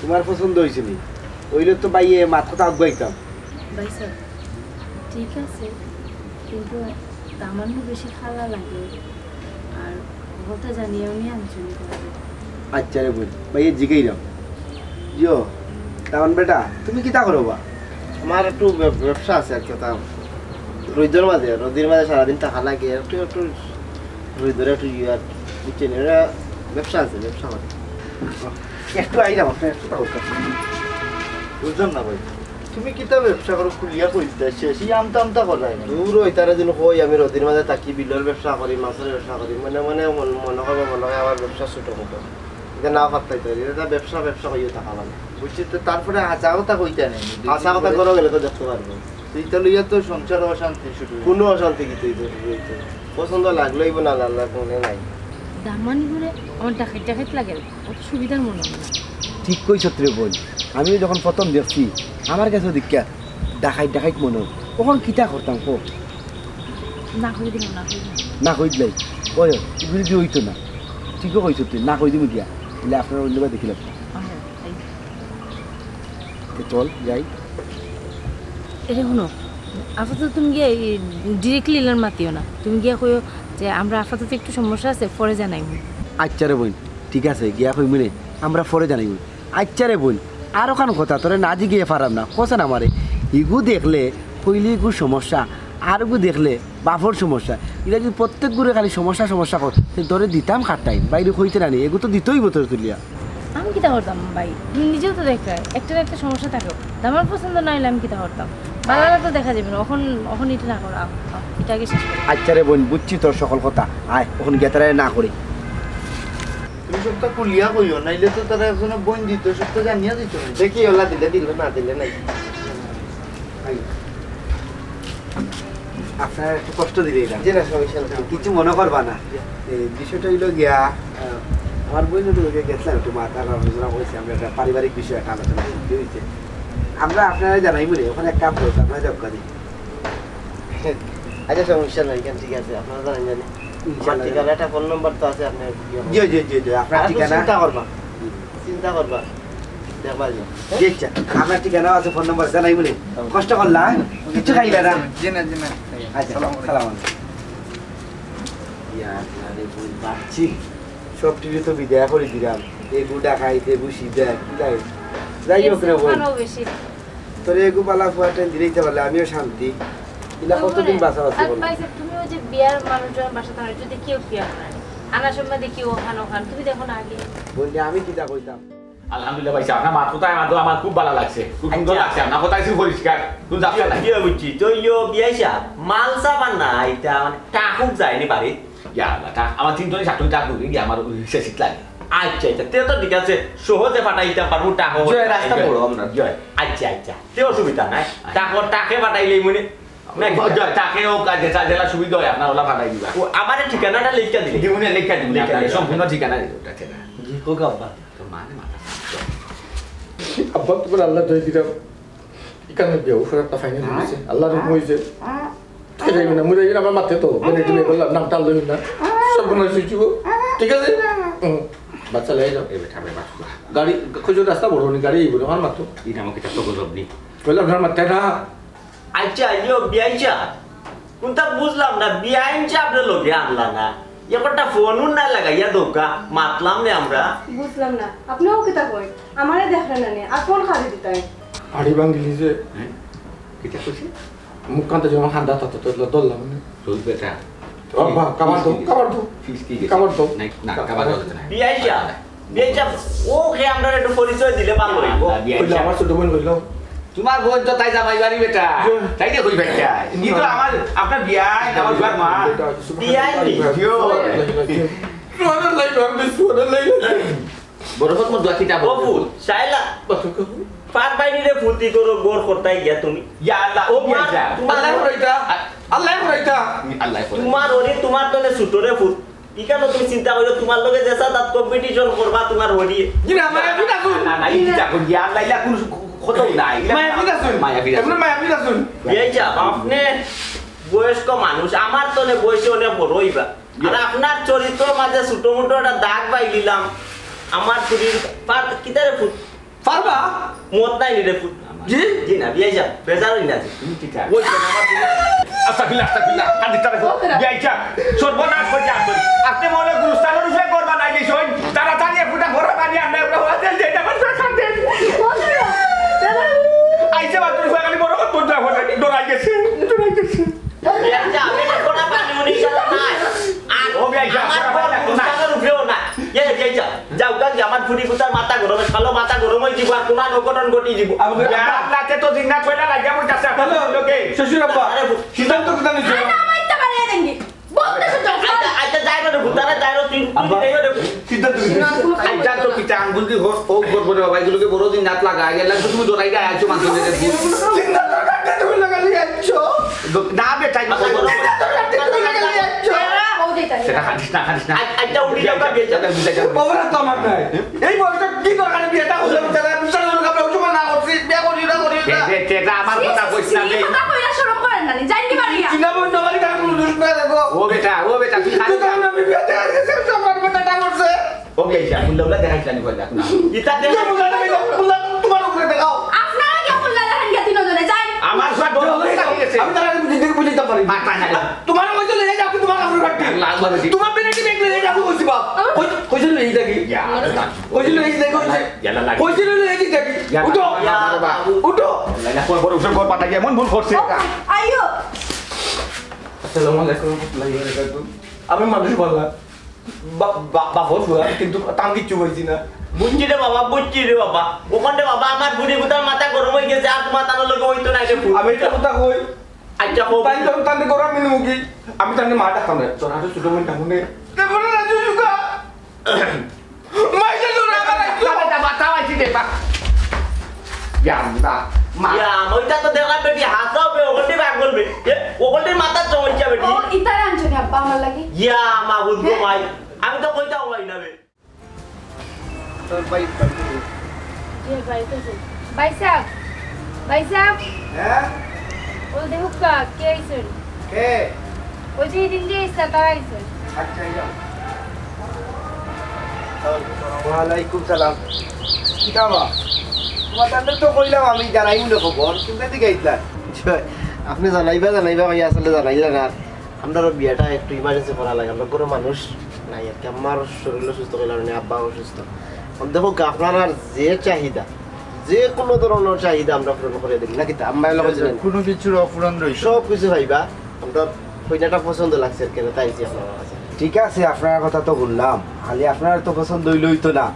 তোমার পছন্দ হইছে নি? হইলে তো ভাইয়ে মাত কথা আগুয়াইতাম। ভাই সাহেব, ঠিক আছে, কিন্তু দামান্নু বেশি খালা লাগে, আর কথা জানিয়ে উনি আনছেন। আচ্ছা রে বই, ভাইয়ে জিগাইলাম। ইয়ো, দামান বেটা, তুমি কিতা করো বা? আমার একটু ব্যব-, ব্যবসা আছে একটা, তা রইদর মাঝে, রোদির মাঝে সারাদিন টাকা লাগে, একটু, একটু রইদরে একটু ইয়ে আর, বুঝছেন, এটা ব্যবসা আছে, ব্যবসা করে। একটু আইলাম, আপনার একটু কথা বলতাম। বুঝলাম না ভাই, তুমি কিতা ব্যবসা করো? খুলিয়া কইতে শেষ, ই আমতা আমতা করায় না। দূর হই, তারা দিন কই আমি রোদির মাঝে থাকি, বিলর ব্যবসা করি, মাছের ব্যবসা করি, মনে মনে মন-, মনে করবো, মনে হয় আমার ব্যবসা ছোট মোটো। এটা না পাত্তাই তো, এটা ব্যবসা, ব্যবসা কইও থাকা মানে। বুঝছি তো, তারপরে হাছা কথা কইতে নেই। হাছা কথা করো গেলে তো দেখতে পারবো। তো এটা লইয়া তো সংসার অশান্তি শুরু হইল। কোনো অশান্তি কিছু হইতো শুরু হইতো। পছন্দ লাগলো হইব না, লাগলে কোনো নাই। দামানি করে আমার ডাকাইত ডাকাইত লাগে, অত সুবিধার মনে হয় না। ঠিক কইছত রে বোন, আমিও যখন প্রথম দেখছি, আমার কাছেও দেখিয়া ডাকাইত ডাকাইত মনে হয়। তখন কিতা করতাম কো? না কই দিলাম, না কই দিলাম। না কই দিলাই? ওই, এগুলি দিয়ে হইতো না। ঠিকও কইছত তুই, না কই দিমু গিয়া। বলে আপনারা অন্যবার দেখিলাম। আহ, এই। তো চল, যাই। এরে হুনো, আপাতত তুমি গিয়া এই directly ইলার মাতিও না। তুমি গিয়া কইও যে আমরা আপাতত একটু সমস্যা আছে, পরে জানাইমু। আচ্ছা রে বোন, ঠিক আছে, গিয়া কইমু নে, আমরা পরে জানাইমু। আচ্ছা রে বোন, আর ওখান কথা তোরে না জিগিয়ে পারাম না, কষে না মারে। ইগু দেখলে কইলে ইগু সমস্যা, আর ইগু দেখলে বাপর সমস্যা। ইটা যদি প্রত্যেক গুরে খালি সমস্যা সমস্যা কর, তে তোরে দিতাম খাটাই, বাইরে কইতে না নি, এগু তো দিতেই বোতল তুলিয়া। আমি কিতা করতাম ভাই? তুমি নিজেও তো দেখবে, একটা না একটা সমস্যা থাকে। আমার পছন্দ না হইলে আমি কিতা করতাম? বালালা তো দেখা যাবে না, এখন, এখন এটা না করো, আও, আও, এটা আগে শেষ করো। আচ্ছা রে বোন, বুঝছি তোর সকল কথা। আয়, এখন গিয়া তারা না করি। তুমি সবটা খুলিয়া কইও, নাইলে তো তারা একজনে বইন দিত, সবটা জানিয়া দিত না। দেখি, ওলা দিলে দিল, না দিলে নাই। আই। আপনার একটু কষ্ট দিলে এটা। জি না, সমস্যা নাই। কিছু মনে করবা না। জি। এই বিষয়টা হইলো গিয়া, আহ, আমার বইন লোকে গেছিলাম একটু মাথা আলোচনা করেছি, আমরা একটা পারিবারিক বিষয়ে একটা আলোচনা করতে হয়েছে। আমরা আপনারা জানাই বলি, ওখানে এক কাম করবো, আপনারা জব করি। আচ্ছা, সমস্যা নাই, কেন, ঠিক আছে, আপনারা জানেন জানি। আমার ইনশাআল্লাহ। ঠিকানা, একটা ফোন নাম্বার তো আছে, আপনি ইয়ে করবেন। জি, জি, জি, জি, আপনার আর একটু ঠিকানা? চিন্তা করবা, হুম। চিন্তা করবা, দেখবা যে। জি, আচ্ছা, আপনার ঠিকানা আছে, ফোন নাম্বার জানাই বলে। কষ্ট করলা, হ্যাঁ? কিচ্ছু খাইলা না? জি না, জি না। আচ্ছা, সালাম আলাইকুম। সালাম আলাইকুম। ইয়া, আরে বই বাচ্চি, সব টিভি তো বিদায় করে দিলাম। এগু ডাকাই, এগু সিধা, কি লাগে? যাই হোক রে বই। ওখানেও বেশি। তোরে এগু বালা ফুয়া টেন দিলেই তো পারলে আমিও শান্তি। ইলা কতদিন বাঁচা বাঁচি আর করবো? ভাই সাহেব, তুমি ওই যে বিয়ার মানুষজন বাসা থানায় যদি কেউ বিয়া করে, আনার সময় দেখি ওখান ওখান, তুমি দেখো না আগে। বললি আমি কিতা কইতাম? আলহামদুলিল্লাহ ভাই সাহেব, আপনার মাত কথা আমার, আমার খুব ভালা লাগছে, খুব সুন্দর আচ্ছা। লাগছে। আপনার কথা কিছু পরিষ্কার, কোন যাচ্ছে না। কি বুঝছি? তো ইয়ো বিয়াই সাহেব, মাল সাবান না, এটা মানে টাকুক যায়নি বাড়ি। ইয়া আল্লাহ, তা আমার তিনজনই সাতজন টাক ঢুকে গিয়ে আমার ওই শেষ শীত লাগে। আচ্ছা, আচ্ছা, তে তো ঠিক আছে, সহজে পাঠাই দিতাম পারবো, টাকা জয়, রাস্তা বড় আমরা। জয়। আচ্ছা, আচ্ছা, তে অসুবিধা নাই। আচ্ছা। টাকা, টাকে পাঠাইলেই মনে না, জি, তাকে হোক, আর যেটা, যেটা সুবিধা হয়, আপনার ওলা পাঠাই দিবা। ও, আমারে ঠিকানাটা লেখিয়া দিলে। দিবনে লেখিয়া দিবনে, লেখিয়া আপনার দিলে। সম্পূর্ণ ঠিকানা দিবো, তাতে না। জি, হোক আব্বা। তো মানে মাথা খারাপ। আব্বা, তোমার আল্লাহ দয় দিলাম। এখানে বিয়া, ওর একটা ফাইনাল হয়েছে। আল্লাহর হুকুম হয়েছে। ঠিক আছে না, মুই আমার মাতে তো, বলে দিলে বললাম, নামটা লই না। সর্বনাশ হয়েছিল। ঠিক আছে? হুম। বাচ্চা লয়ে যাও। এ বেটা, বেটা। গাড়ি, খুঁজো রাস্তা বড় নি, গাড়ি এই বলে, আমার মাতো। এই নামে কিতা তো গজব নেই। বললাম, আপনার মাতে না। আচ্ছা, ইয়ো, বিয়াইচা। কোনটা বুঝলাম না, বিয়াইন যে আপনার লগে আনলা না। ইয়ে কটা ফোন উন না লাগাইয়া দৌকা, মাতলাম নে আমরা। বুঝলাম না, আপনিও কিতা কই? আমারে দেখলেন না নে, আর ফোন খালি দিতাই। আড়ি ভাঙ্গিলি যে। হ্যাঁ? কিতা কইছে? মুখ কান্তা যেমন হান্দা তাতো তো ধরলাম নে। তুই বেটা। ও বাবা, কাবার দো, কাবার দো। ফিস কি গেছে? কাবার দো। নাই, না, কাবার দো না। বিয়াইচা। বিয়াইচা, ও খে আমরা একটু পরিচয় দিলে ভালো হইব। না, বিয়াইচা। কইলো, আমার ছোট বোন কইলো। তোমার বোন তো তাই জামাই বাড়ি বেটা। তাই দিয়ে কই বেটা? নি তো আমার, আপনার বিয়াই, আমার বিয়ার মা। বিয়াই নি? বড় হত মত দোয়া কিতা ও বলবো? ফুত, শাইলা। পার বাইনি রে ফুতি করো, গোর করতাই গিয়া তুমি। ইয়া আল্লাহ, ও তোমার, বিয়াই যা। তোমার আল্লাহ রইতা। আল্লাহ রইতা। আল্লাহ রইতা। তোমার ওরে, তোমার তলে ছুটো রে ফুত। ইখানো তুমি চিন্তা করো, তোমার লগে যেসা তাত competition করবা তোমার হরিয়ে। জি না, মায়া বিনা গুণ। না, না, এই চিন্তা করি, আর লাইলা কোন কথাও নাই। মায়া বিনা শুন। মায়া বিনা এমনি শুন। মায়া বিনা শুন। এই যা, আপনি বয়স্ক মানুষ, আমার তনে বয়সে অনেক বড় হইবা। আর আপনার চরিত্রর মাঝে ছোট মোটো একটা দাগ পাই দিলাম। আমার চুরির পার, কিতারে ফুট? পারবা? মত নাই নি রে ফুট। জি? জি না, বিয়াই যা, বেজার হই না যে। তুমি ঠিক আছে। ওই যে আমার আস্তাগফিরুল্লাহ, আস্তাগফিরুল্লাহ, কান্দিস না রে ফুট। বিয়াই যা, সর্বনাশ করে যা তুই। আপনি মনে গুরুস্থানের উপরে করবা নাই যে সই, তাড়াতাড়ি এক ফুটা ঘরে পানি আনবে, আমরা হোটেল যাই, আমার সঙ্গে খান দেন। আইসে বাথরুম খালি বড় বড় ডরাই গেছে, ডরাই গেছে। এই যে আমি এটা করা পানি উনি সারা নাই। আর ও ভাই, যা, আমার যা, বড় যা, যা। মুস্তানের উপরেও না। এই যে, এই যে, যাও, যাও, যে আমার ফুটি কুতার মাথা গরম, ভালো মাথা গরম হয়ে দিব, আর কোনো অঘটন ঘটি দিব। আবু, যা, রাতে তো জিন্নাত কইরা লাগিয়া বলতাছে, আপনার লোকে। শ্বশুর আব্বা, আরে, সিদ্ধান্ত কিতা নিছো? না, না, আমার ইচ্ছা বাড়িয়ে দেন কি? বলতে শুধু। আচ্ছা, আচ্ছা, যাই রে, ভুতারা যাই রে, তিন, তিন আব্বা, দিন এই রে। সিদ্ধান্ত কিতা নিছো? সিদ্ধান্ত কিতা? আঙ্গুল দি হোক, হোক, হোক, বলে বাবা, এগুলোকে বড় দিন নাত লাগা, গেলে তো তুমি দৌড়াই দেয়, আইছো মাংস নিয়ে। সিদ্ধান্ত কাটতে তুমি লাগালি আইছো? না, বেটা, না, না, না। সেটা খাটিস না, খাটিস না। আ-, আচ্ছা, উঠি যাও, যাও, যাও, যাও, যাও। বাবা, তো আমার নাই। এই বয়সটা কি দরকার বিয়েটা হলো? তারা বিশাল লোক, আমরা ওই সময় না করছি, বিয়ে করি না, করি না। সে-, সে-, সেটা আমার কথা কইস না, ছি, বে। কথা কইরা শরম করেন না, জানি কি পারি না। চিনা বন্ধ করি, তার কোনো দুষ না দেখো। ও বেটা, ও বেটা, তুই খালি তো আমি বিয়েতে আর গেছে, সব আমার কথাটা করছে। ওকে, আইসা, মুল্লা উল্লা দেখাইছ না, নিকল দেখ না। ইতা দেখ। মুল্লা দেখাই দাও, মুল্লা তোমার উপরে দেখাও। আপনারা কি মুল্লা দেখেন গিয়া তিনজনে? যাই। আমার সব ডর হয়ে গেছে। আমি তারা বুঝিতে, বুঝিতে পারি। মাথা না। তোমার ওই যে লইয়া যাবো, তোমার কাপড় কাটতে। লাল বালতি। তোমার পেরেটি ব্যাগ লইয়া যাবো, বুঝছি বাপ। কই, কই ছিল এই দেখি? ইয়া। কই ছিল এই দেখি? ইয়ালা লাগে। কই ছিল এই দেখি? ইয়া, উঠো। বাবা, বাবা। উঠো। না, না, কোন বড় উঠে ঘর পাতা গিয়া এমন ভুল করছে ও, এটা। আইও। আসসালামু আলাইকুম ওয়া রাহমাতুল্লাহি ওয়া বারাকাতুহু। আমি মানুষ বললাম। বা-, বা-, বাপর ফুয়া, কিন্তু তাম কিচ্ছু কইছি না। বুঝছি রে বাবা, বুঝছি রে বাবা। ওখানে বাবা আমার বুড়ি গুতার মাথা গরম হয়ে গেছে, আর তোমার তানোর লগে হইতো না রে ফুয়া। আমি একটা কথা কই। আচ্ছা, কও। তাই তো তানরে গরম মিলে মুখি। আমি তানরে মা ডাকতাম না। তোর হাতে ছোট বোন ডাকুনে। তে বলে রাজু সুগা। মাইলে তোর আবার আইছো। বাবা, বাবা, তাও আইছি রে, বাবা। ইয়া, আল্লাহ, মা। ইয়া, ওইটা তো দেখলাম বেটি, হাসাও বে, ওখানটি ভাগ বলবে। এ, ওখানটির মাথার সমস্যা বেটি। ও, ইতারে আনছো নি আব্বা আমার লাগি? ইয়া, মা বুঝবো ভাই। আমি তো কইতাও পারি না বে। তোর ভাই, ভাই। জি, ভাই, তো জি। ভাই সাহেব, ভাই সাহেব। হ্যাঁ? ও দেখুক্কা, কে আইছইন? কে? ওই যে এই দিন যে আইছলা, তারা আইছইন। আচ্ছা, এই যাও। ওয়ালাইকুম সালাম। কিতা বা? তোমার তানরে তো কইলাম আমি জানাই মনে খবর, তুমি এদিকে আইতলা। জি ভাই, আপনি জানাইবা, জানাইবা ভাই, আসলে জানাইলা না। আমরারও বিয়াটা একটু emergency করা লাগে, আমরা ঘরো মানুষ নাই আর কি। আমার শরীর অসুস্থ, কইলাম নি, আব্বা অসুস্থ। এখন দেখো কি, আপনারার যে চাহিদা, যে কোনো ধরনের চাহিদা আমরা পূরণ করে দিই, নাকি তা? আম্মা এলা কইছিলেন, কোনো কিছুর অপূরণ রইছে না। সব কিছু পাইবা। আমরা কইনাটা পছন্দ লাগছে আর কি, তাই আইছি আপনার কাছে। ঠিক আছে, আপনার কথা তো শুনলাম, খালি আপনার তো পছন্দ হইলে হইতো না।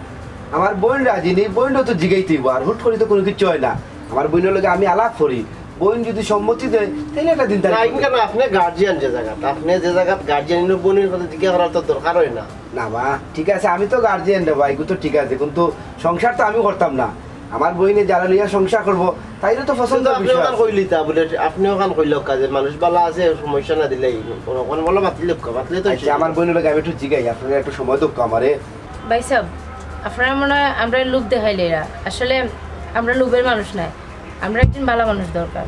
আমার বোন রাজি নেই, বোনও তো জিগাইতে হইব, আর হুট করে তো কোনো কিছু হয় না। আমার বোনের লগে আমি আলাপ করি, বোন যদি সম্মতি দেয়, তাহলে একটা দিন তারিখ না, করতে। কেন? আপনি গার্জিয়ান যে জায়গাত, আপনি যে জায়গাত গার্জিয়ান, ইনো বোনের কথা জিজ্ঞাসা করার তো দরকার হয় না। না বা, ঠিক আছে, আমি তো গার্জিয়ান রে ভাই, এগু তো ঠিক আছে, কিন্তু সংসার তো আমি করতাম না। আমার বইনে যারা লইয়া সংসার করবো, তাইলে তো পছন্দ কিন্তু আপনি বিষয় ওখান আছে। কইলি তা বলে, আপনি ওখান কইলে কাজে মানুষ ভালো আছে, সমস্যা না দিলেই, ওখান বলো বাতিল হোক, বাতিল তো আচ্ছা, আমার বইনের লগে আমি একটু জিগাই, আপনারা একটু সময় দেখ আমারে। ভাই সাহেব, আপনারা মনে হয় আমরা লোভ দেখাইলে এরা। আসলে আমরা লোভের মানুষ নাই, আমরা একজন ভালো মানুষ দরকার।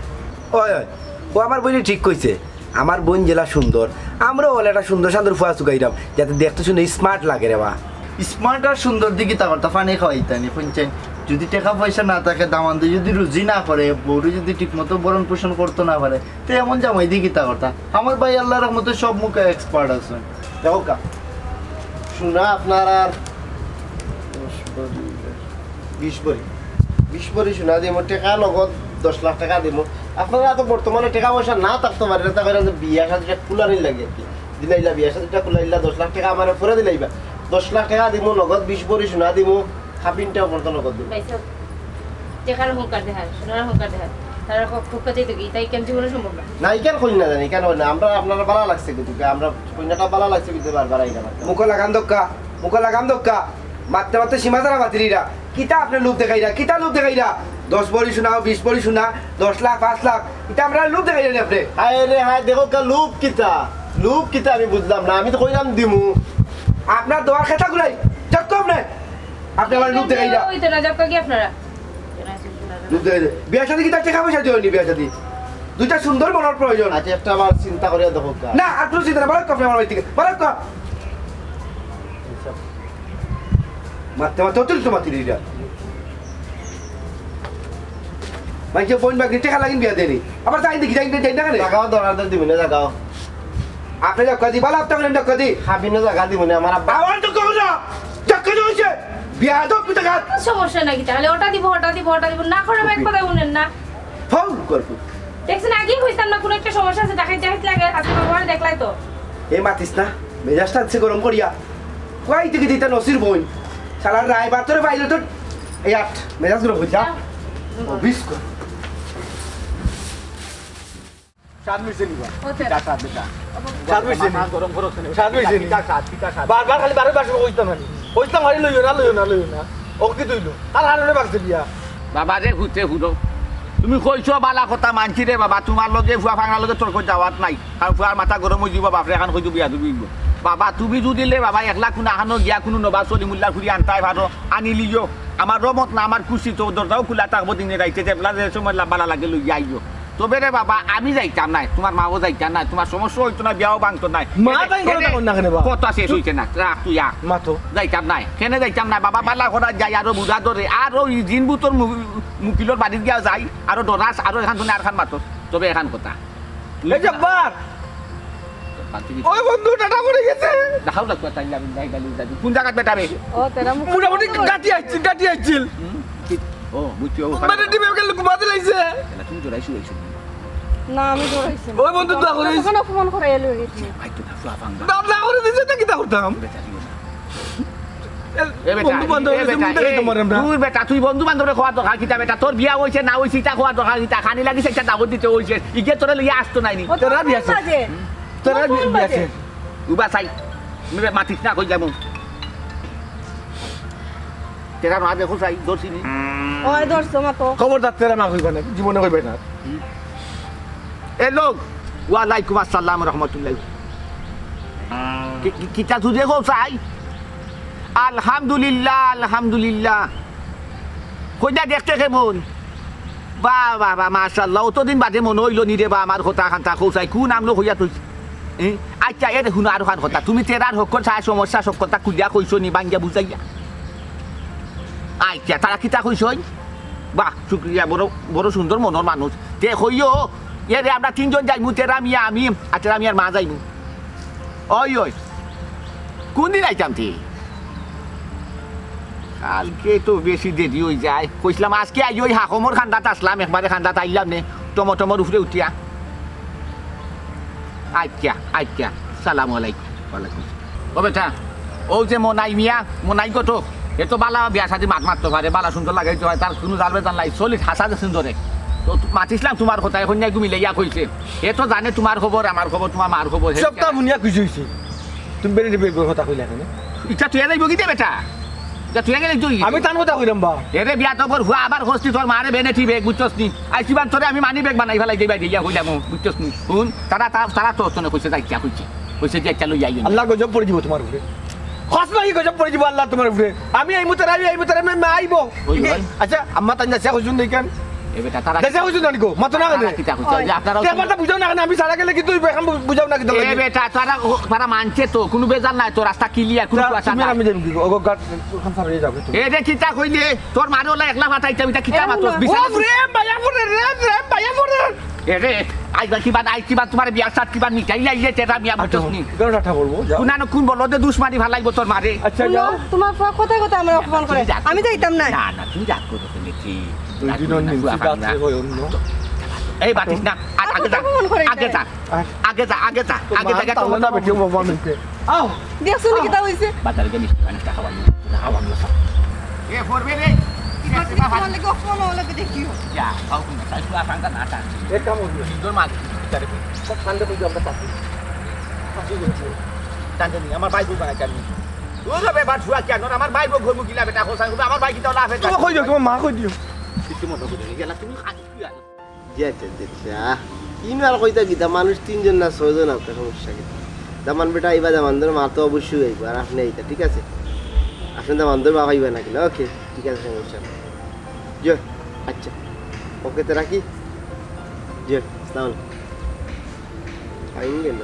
ওই, ওই, ও আমার বইনে ঠিক কইছে। আমার বইন যেলা সুন্দর, আমরাও ওলা একটা সুন্দর সান্দর ফুয়া চুকাইরাম, যাতে দেখতে শুনে smart লাগে রে বা। Smart আর সুন্দর দি কিতা করতা, পানি খাওয়াইতা নি, কইনচাইন। যদি টেকা পয়সা না থাকে, দামান্দে যদি রুজি না করে, বউরে যদি ঠিকমতো ভরণ পোষণ করতো না পারে, তে এমন জামাই দি কিতা করতা? আমার ভাই আল্লাহর রহমতে সব মুখে expert আছে। দেখো কা, সোনা আপনার আর দশ ভরি, বিশ ভরি, বিশ ভরি সোনা দিমু, টেকা নগদ দশ লাখ টেকা দিমু। আপনারা তো বর্তমানে টেকা পয়সা না থাকতে পারে, তা করে যে বিয়া শাদিটা কুলানি লাগে আর কি। দিলাইলা বিয়া শাদিটা কুলাইলা, দশ লাখ টেকা আমারে পুরা দিলাইবা। দশ লাখ টেকা দিমু, নগদ বিশ ভরি সোনা দিমু, খাপিনটাও পর্যন্ত নগদ দিমু। ভাই সাহেব, টেকার অহংকার দেখায়, সোনার অহংকার দেখায়। তারা ক-, কুখ্যাত হইতে কি? তাই কেন জীবনে সম্ভব না। না, ইখান কই না জানি, ইখান কই না। আমরা, আপনারা ভালা লাগছে কিন্তু, আমরা কইনাটা ভালা লাগছে কিন্তু বারবার আইরা না। মুখো লাগাম দক্কা, মুখো লাগাম দক্কা। মাততে মাততে সীমা ছাড়া মাতিলিরা। কিতা আপনে লোভ দেখাইরা, কিতা লোভ দেখাইরা? দশ ভরি সোনা, বিশ ভরি সোনা, দশ লাখ, পাঁচ লাখ, ইতা আমরারে লোভ দেখাইরা নি আপনে? হায় রে হায়, দেখো কা লোভ কিতা, লোভ কিতা আমি বুঝলাম না। আমি তো কইলাম দিমু। আপনার দোয়ার খেতা গুলাই, চক্কম নে। আপনে আমারে লোভ দেখাইরা। ওই তো না, যাক কি আপনারা। লোভ দেখাইরা। বিয়া শাদী কিতা টেকা পয়সা দিয়া অয়নি বিয়া শাদী? দুইটা সুন্দর মনর প্রয়োজন। আচ্ছা, একটা আমার চিন্তা করিয়া দেখো কা। না, আর কুনু চিন্তা না, বারো কা আপনে আমার বাড়ি থাকি, বারো কা। মাততে মাততে অতিরিক্ত মাতিলিরা। মাইনষে বইন বাগনি টেকা লাগিন বিয়া দেয়নি। আবার যাইন দেখি, যাইন, যাইন না কেনে? জাগাও দরকার তো দিবি না, জাগাও। আপনে দক্কা দি, বালা আপনে করেন দক্কা দি। হাবিনে জাগা দিবি না, আমার আব্বা। আবার দক্কা কইরা, দক্কা দি কইছে। বিয়া দক্কা দি। সমস্যা নাই কিতা? তাহলে ওটা দিব, ওটা দিব, ওটা দিব। না করে এক কথা শুনেন না। ফোন করবো। দেখছেন, আগেই কইতাম না, কোনো একটা সমস্যা আছে, ডাকাইত, ডাকাইত লাগে, আজকে ভগবান দেখলাই তো। এ মাতিস না, মেজাজটা আছে গরম করিয়া। কই থেকে দিতা নসির বইন? শালার রায় বাতরে বাইরে তো এই আট, মেজাজ গরম করিয়া। যা। ও, বিশ কর। স্বাদ মিশে নি বা? ও, কিতা স্বাদ মিশা? স্বাদ মিশে নি? মাথা গরম করো কেনে? স্বাদ মিশে নি? কিতা স্বাদ, কিতা স্বাদ? বারবার খালি বারো বার কইতাম না নি? কইতাম খালি লইও না, লইও না, লইও না। ও কি তুইলো? আর হারণে বাগছে দিয়া। বাবা রে, হুতে হুরো। তুমি কইছো বালা কথা মানছি রে বাবা, তুমার লগে ফুয়া ফাংনার লগে তর্ক যাওয়াত নাই। কারণ ফুয়ার মাথা গরম অই যিবো, বাপরে এখান কইছো বিয়া তুমি অইবো। বাবা, তুমি যদি লে বাবা একলা কুনাখানো গিয়া কুনু নবাব সলিমুল্লার ফুরি আনতায় পারো, আনি লিও। আমার রহমত না, আমার খুশি তো দরজাও খুলা থাকবো দিনে রাইতে, যেবলা যে সময় লা-, বালা লাগে লইয়া আইও। তবে রে বাবা, আমি যাইতাম নায়, তুমার মাও যাইতা নায়, তুমার সমস্যা অইতো নায়, বিয়াও ভাঙতো নায়। মা এরে, তাই করে এরে, তখন না কেনে বা? কথা শেষ অইছে না, রাখ তুই আ। মা তো। যাইতাম নায়, কেনে যাইতাম নায় বাবা, বালা করা যাই, আরো বুঝা ধরে, আরো ই জিন ভূতর মু-, মুকিলর বাড়িত গিয়া যাই, আরো ডরাস, আরো এখান শুনে আরখান মাতস, তবে এখান কথা। এই জব্বার! ওই বন্ধু টাটা পড়ে গেছে। দেখাও লাগবে তাই আমি যাই গালি যাই। কোন জায়গাত বেটা রে? ও, তেরা মুখ মোটামুটি গাটি আইছিল, গাটি আইছিল। হুম? কি? ও, বুঝছি, ও মানে টিমে গেল ঘুমাতে লাগছে। এলা তুমি জোরাইছো, অইছো। না, আমি জোরাইছি না। ওই বন্ধু দোয়া করিস। তখন অপমান করে এলো রে তুই। ভাই তো না, ফুয়া ভাঙ্গা। না, না করে দিছে, তা কিতা করতাম? বেটা, দিও না। এ, এ বেটা, বন্ধু বান্ধব এ হইছে, বেটা, মুখ দেখাইতে এ, পারে না। দূর বেটা, তুই বন্ধু বান্ধবরে কওয়া দরকার কিতা বেটা? তোর বিয়া অইছে না অইছে, ইটা কওয়া দরকার কিতা? খানি লাগিছে, একটা দাওয়াত দিতে অইছে। ইগে তোরে লইয়া আসতো নাইনি। ও, তোরা বিয়া আছে। বাজে। তোরা বি-, বিয়া আছে। উবা চাই। আমি মাতিস না, কই যামু? তেরা না দেখো চাই, ধরছি নি। ওই ধরছো মা তো। খবরদার তেরা না কইবা না, জীবনে কইবা না। এ লোক, ওয়ালাইকুম আসসালাম রহমতুল্লাহ। কি, কি, কিতা তুই দেখো চাই? আলহামদুলিল্লাহ, আলহামদুলিল্লাহ। কইনা দেখতে কেমন? বাহ, বাহ, বাহ, মাশাআল্লাহ। অতদিন বাদে মনো অইলো নি রে বা আমার কথা খান্তা কও চাই। কোন আমলো কইয়া তুই? এ? আচ্ছা, এ দেখুন আরো খান কথা। তুমি তেরার হকল চাই সমস্যা সকলতা খুলিয়া কইছো নি, ভাঙ্গিয়া বুঝাইয়া? আচ্ছা, তারা কিতা কইছইন? বাহ, শুক্রিয়া, বড়, বড় সুন্দর মনর মানুষ। তে কইও, এ রে, আমরা তিনজন যাইমু, তেরা মিয়া, আমি, আর তেরা মিয়ার মা যাইমু। ওই, ওই, কোন দিন আইতাম তে? কালকে তো বেশি দেরি অই যায়। কইছিলাম আজকে আই, ওই হাকমর খান্দাত আসলাম, একবারে খান্দাত আইলাম নে, টমটমর উপরে উঠিয়া। আচ্ছা, আচ্ছা, সালামু আলাইকুম। ওয়ালাইকুম আসসালাম। ও বেটা, ও যে মনাই মিয়া, মনাই গো তো, এ তো বালা বিয়া শাদি মাত মাততো পারে, বালা সুন্দর লাগাইতো পারে, তার কুনু জাল বেজাল নাই, সলিড হাছা যে সুন্দরে। তো তু-, মাতিছিলাম তুমার কথা, এখন নিয়া ঘুমিলে ইয়া কইছে। এ তো জানে তুমার খবর, আমার খবর, তুমার মার খবর, হে সবটা বুনিয়া খুশি অইছে। তুমি বেরিয়ে বেরিয়ে কথা কইলা কেনে? ইটা তুই যাইবো কি দে বেটা? ইটা তুই গেলে তুই। আমি তান কথা কইলাম বা। এরে বিয়া তো কর হুয়া আবার হস্তি তোর মারে বেনে ঠিক বেগ বুঝছস নি? আইছি বান তোরে আমি মানি বেগ বানাই ফেলাই দেই বাইরে ইয়া কইলাম বুঝছস নি? হুন, তারা, তারা, তারা তো তোনে কইছে যাই কিয়া কইছে। কইছে যে একটা লই আইও। আল্লাহ গজব পড়ে দিব তোমার উপরে। খসবা কি গজব পড়ে দিব আল্লাহ তোমার উপরে? আমি আইমু তারা, আমি আইমু তারা, আমি আইবো। ওই, ওই। আচ্ছা, আম্মা তাই না সে কইছুন দেখান। এ বেটা, তারা দেশে কইছুন না নিকো, মাতো না কেনে? কিতা কইছে? ওই। যে আপনারা তে মাতা বুঝাও না কেনে? আমি সারা গেলে কিন্তু এখন বু-, বুঝাও না কিন্তু এ লাগে। বেটা, তারা ও, তারা মানছে তো, কুনু বেজাল নাই তো, রাস্তা ক্লিয়ার, কুনু তা কুয়াশা তুমি আর নাই। আমি যাইমু কি? ওগো গাট, ওখান সারা যাবে তুমি। এ রে, কিতা কইলে? তোর মারে ওলা একলা ফাটাইতে, আমি তা কিতা এ মাতো? না। বিশাল ও রে, ভাইয়া পড়ে রে, রে, ভাইয়া পড়ে। এরে, আইজ কিবা, আইজ কিবা তোমার বিয়ার সাথ কিবা মিটাই আইলে তেরা মিয়া আচ্ছা, বুঝছস নি? এগারো টাকা বলবো, যাও। কুনানো কুন বলো দে দুশমানি ফালাইবো তোর মারে। আচ্ছা, যাও। তোমার ফুয়া কথায় কথায় আমার অপমান করে। তুমি যাও। আমি যাইতাম না। না, না, তুমি রাগ করো কেনে? দুই দিন অন্য ফুয়া নিচে ফালা। রাত্রে হয় অন্য। এই বাতিস না, আ-, আগে যা, অপমান করে আগে এটা। যা, আ-, আগে যা, আগে যা, তো আগে মা যা, তাহলে না বেটি বাবা মিলতে। আও। দেখছো নি কিতা হইছে? বাজারে গিয়ে মিষ্টি পানি একটা খাওয়াই, খাওয়াই। এ পড়বে রে, কি তোমার লাগে অপমান হওয়া লাগে দেখিও। যা, খাও তুমি, তাই শুয়ে আকাঙ্ক্ষা না টান। এ কাম হইল। নিজের মালিক, বিচারে করি। সব ঠান্ডা হইল, আমরা চাকরি। চাকরি করছি। টানতে নেই, আমার ভাই বউ বানাই টানি। ও যাবে বাদ শুয়া কি আনোর? আমার ভাই বউ ঘর মুখিলা বেটা, হোসাইন, আমার ভাই কিতা লাফে তোমার কই দিও, তোমার মা কই দিও? কিছু মনে করি না, গেলা তুমি খালি শুয়ে আনো। জি আচ্ছা, জি আচ্ছা। ইনো আর কইতা কিতা, মানুষ তিনজন না ছয়জন, আপনার সমস্যা কিতা? দামান বেটা আইবা, দামান্দর মা তো অবশ্যই আইবা, আর আপনি আইতা, ঠিক আছে? আপনি দামান্দর বাপ আইবা না কিনা? ওকে, ঠিক আছে, সমস্যা নাই। জি, আচ্ছা, ওকে, তো রাখি। জি, আসসালামু আলাইকুম। ফাইন গেল।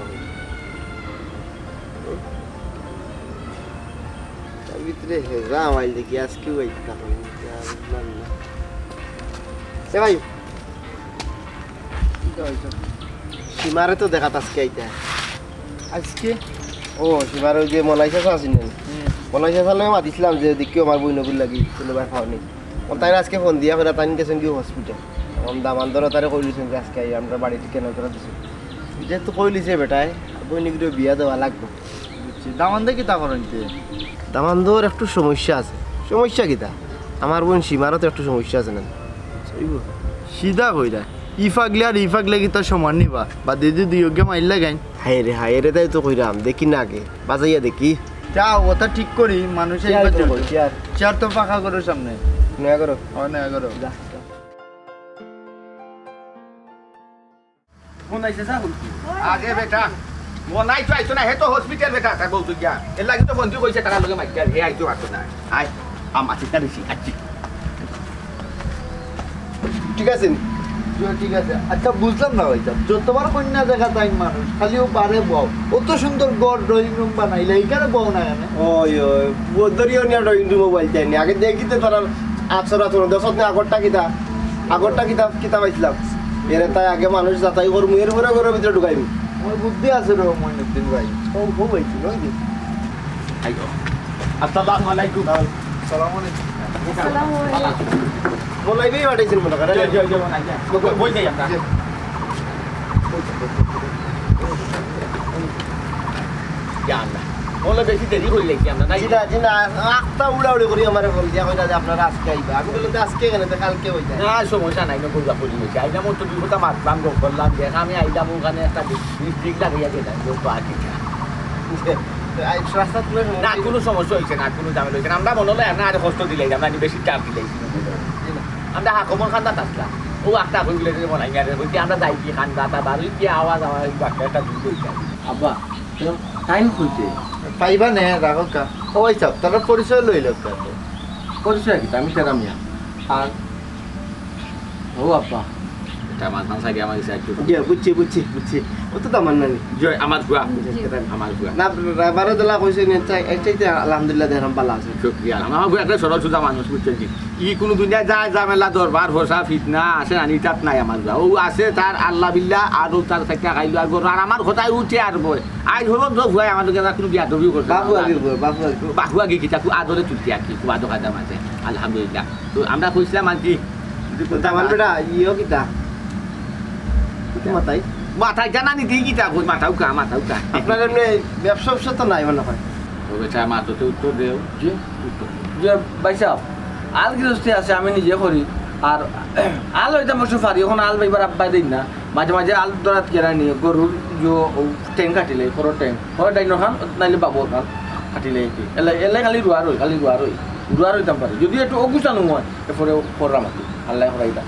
তার ভিতরে হেজা আমার দেখি আজকেও আইতা পারে না। এ ভাই, সীমারে তো দেখাত আজকে আইতা। আজকে? ও, সীমার ওই যে মনাই চাচা আছেন না? হুম। মনাই চাচার লগে মাতিছিলাম যে দেখি আমার বইনগুর লাগি কোনো ভাই পাওনি। ও তাই আজকে ফোন দিয়া কইরা তাই গেছেন কি হসপিটাল। এখন দামান্দর তারে কইলিছেন যে আজকে আই আমরা বাড়িতে কেন করে দিছি। যেহেতু কইলিছে বেটায়, বইনগুরে বিয়া দেওয়া লাগবে। বুঝছি, দামান্দে কিতা করইন তে? দামান্দর একটু সমস্যা আছে। সমস্যা কিতা? আমার বইন সীমারও তো একটু সমস্যা আছে না? সিধা কইরা, ই ফাগলে আর ই ফাগলে কিতা সমান নিবা? বা দিদি দুই অজ্ঞা মাইল লাগাইন। হায় রে, হায় রে, তাই তো কইরাম, দেখি না আগে, বাজাইয়া দেখি। যাও, ওটা ঠিক করি, মানুষ চেয়ার এইবার করো, জড়িত। চেয়ার। চেয়ার তো পাকা করো সামনে। নয়া করো। ও, নয়া করো। যা। ফোন আইছে, যা বলছি। আগে বেটা, মনাই তো আইতো না, হে তো হসপিটাল বেটা, তার বলতো গিয়া। এর লাগি তো বন্ধু কইছে, তার লগে মাইকা, হে আইতো পারতো না। আয়, আম আছে, তার বেশি, আচ্ছা। ঠিক আছে নি? জি, ঠিক আছে। আচ্ছা, বুঝলাম না ভাই সাহেব, যতবার কন্যা দেখা তাই মানুষ, খালি ও বারে বও। অত সুন্দর ঘর, ড্রয়িং রুম বানাইলে, এইখানে বও না কেন? ওই, ওই, বদরিও নিয়ে ড্রয়িং রুমে বলতে আইনি। আগে দেখি তো তারা আচর আচরণ, দেখো না আগরটা কিতা, আগরটা কিতা, কিতা পাইছিলাম। এরে তাই আগে মানুষ যাচাই করমু, এর পরে ঘরের ভিতরে ঢুকাইমু। আমার বুদ্ধি আছে রে মইনুদ্দিন ভাই। ও, ও ভাই ছিল, ওই যে। আইও। আসসালামু আলাইকুম। সালাম আলাইকুম। আসসালামু আলাইকুম। বলাই ভাই পাঠাইছেন মনে করেন। জি, জি, জি, বলাই, জি। বই, বই যাই আমরা। জি। ইয়া আল্লাহ। বলে বেশি দেরি করি লাগছি আমরা, নাই? জি না, জি না, আখতা উড়াউড়ি করি আমারে ফোন দিয়া কইলা যে আপনারা আজকে আইবা। আমি বললাম যে আজকে কেন, তো কালকে হই যায়। না, সমস্যা নাই, না, কইবা করি হইছে। আইলাম, ও তো দুই কথা মাতলাম, গপ করলাম, দেখ আমি আইলাম ওখানে একটা বি-, বিষ ঠিক লাগাইয়া গেলাম, গপ বাকি। আই, রাস্তা তুলে সমস্যা না, হইছে? কোনো সমস্যা হইছে না, কোনো ঝামেলা হইছে না। আমরা মনে হলো না, আরে কষ্ট দিলাইলাম, আমি বেশি চাপ দিলাইছি। জি না। আমরা হাকমর খান্দাত আসলাম। ও একটা হই গেলে মনে হয়, আরে হইতে আমরা যাই কি খান্দা, তা বারোই কি আওয়াজ, আওয়াজ, ওই বাক্কা একটা দুধ হইছে। আব্বা, টাইম কইছে? পাইবা নে, রাখো কা। ও ভাই সাহেব, তারা পরিচয় লইল কা তো? পরিচয় কি? আমি সেরা মিয়া। আর ও আব্বা। এটা আমার খান সাইডে আমার কাছে একটু জি, বুঝছি, বুঝছি, বুঝছি। ও তো আমার নানি। জি, আমার ফুয়া। জি। আমার ফুয়া। না, বারো দলা কইছে নি, চাই, এই চাইতে আলহামদুলিল্লাহ, দেখলাম ভালো আছে। শুক্রিয়া। আমার ফুয়া একটা সরল সুজা মানুষ, বুঝছেন কি? ই কোনো দুনিয়ায় যায়, ঝামেলা, দরবার, ফসা, ফিতনা, আছে না, নিতাত নাই আমার ফুয়া। ও আছে তার আল্লাহ বিল্লাহ, আর ও তার চাইটা খাইলো, আর গরু, আর আমার কথায় উঠে আর বয়। আজ হলো তো ফুয়ায় আমার লগে কোনো বিয়াদবি করছে না। বাপু আগে বয়, বাপু আগে। বাপু আগে কিতা, খুব আদরে তুলতে আর কি, খুব আদর কায়দা মাঝে। আলহামদুলিল্লাহ। তো আমরা কইছিলাম আর কি। দামান বেটা, ইয়ো কিতা? কিতা মাথায়? মাথায় জানা নি, তুই কিতা কই? মাথাও কা, মাথাও কা। আপনার এমনি ব্যবসা ব্যবসা তো নাই মনে হয়। ও বেটা, মাথাতে উত্তর দেও। জি? উত্তর। যে ভাই সাহেব, আল গৃহস্থী আছে, আমি নিজে করি। আর আল হইতাম অবশ্য পারি, এখন আল ভাইবার আব্বায় দেই না। মাঝে মাঝে আল ধরাত কেরানি, গরুর যে ও ঠেং কাটিলে, খরো ঠেং, খরো ডাইন খান, নাইলে বাবর খান কাটিলে এই কি। এলাই, এলাই খালি রুয়া রই, খালি রুয়া রই। রুয়া রইতাম পারি। যদি একটু অগুছানো হয়, এরপরে করলাম আর কি। আল্লাহ করাই দাম।